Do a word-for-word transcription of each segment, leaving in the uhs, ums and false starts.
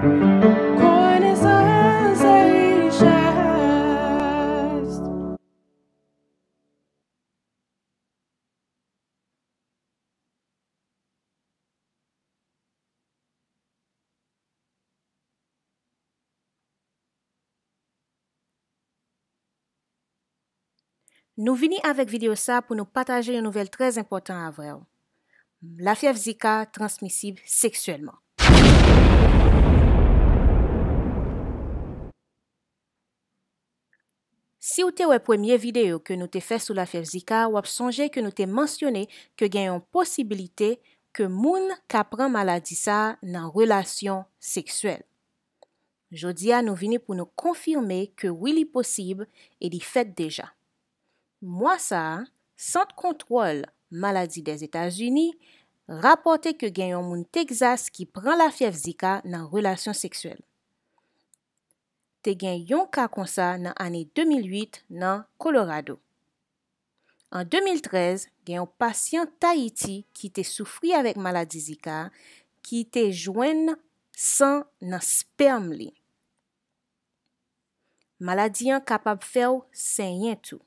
Konesans Seychelles. Nou vini avèk videyo sa pou nou pataje yon nouvèl trè enpòtan avè w. Lafyèv Zika transmisib seksyèlman. Si w te wè premye videyo ke nou te fè sou lafyèv Zika, w ap sonje ke nou te mansyone ke gen yon posibilite ke moun ka pran maladi sa a nan relasyon seksyèl. Jodi a, nou vini pou nou konfime ke wi, li posib e li fèt deja. Mwa sa a, Sant Kontwòl Maladi Dèzetazini rapòte ke gen yon moun Tegzas ki pran lafyèv Zika nan relasyon seksyèl. Te gen yon ka konsa nan ane de mil uit nan Kolorado. An de mil trèz, gen yon pasyan Tayiti ki te soufri avèk maladi Zika ki te jwenn san nan spèm li. Maladi an kapab fè w senyen tou.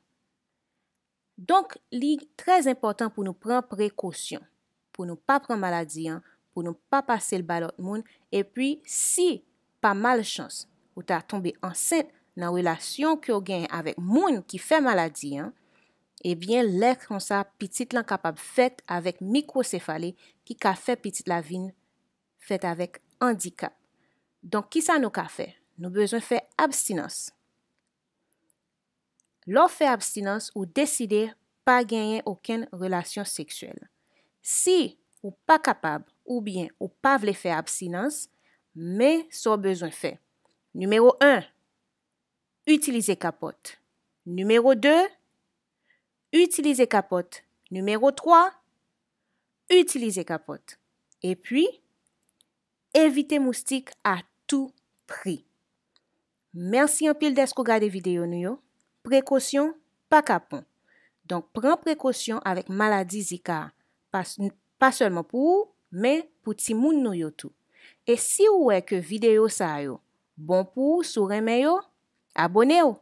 Donk, li trè enpòtan pou nou pran prekosyon, pou nou pa pran maladi an, pou nou pa pase l ba lòt moun, epi si, pa malchans, ou ta tonbe ansent nan relasyon ke w genyen avèk moun ki fè maladi an, ebyen, lè konsa, pitit lan kapab fèt avèk mikwosefali ki ka fè pitit la vin fèt avèk andikap. Donk, kisa nou ka fè? Nou bezwen fè abstinans. Lè w fè abstinans, ou deside pa genyen okenn relasyon seksyèl. Si ou pa kapab oubyen ou pa vle fè abstinans, men sa w bezwen fè. Nimewo en, itilize kapòt. Nimewo de, itilize kapòt. Nimewo twa, itilize kapòt. Epi, evite moustik a tou pri. Mèsi anpil dèske w gade videyo nou yo. Prekosyon pa kapon. Donk, pran prekosyon avèk maladi Zika a, pa, pa sèlman pou ou, men pou timoun nou yo tou. E si w wè ke videyo sa yo bon pou ou, si w renmen yo, abone w.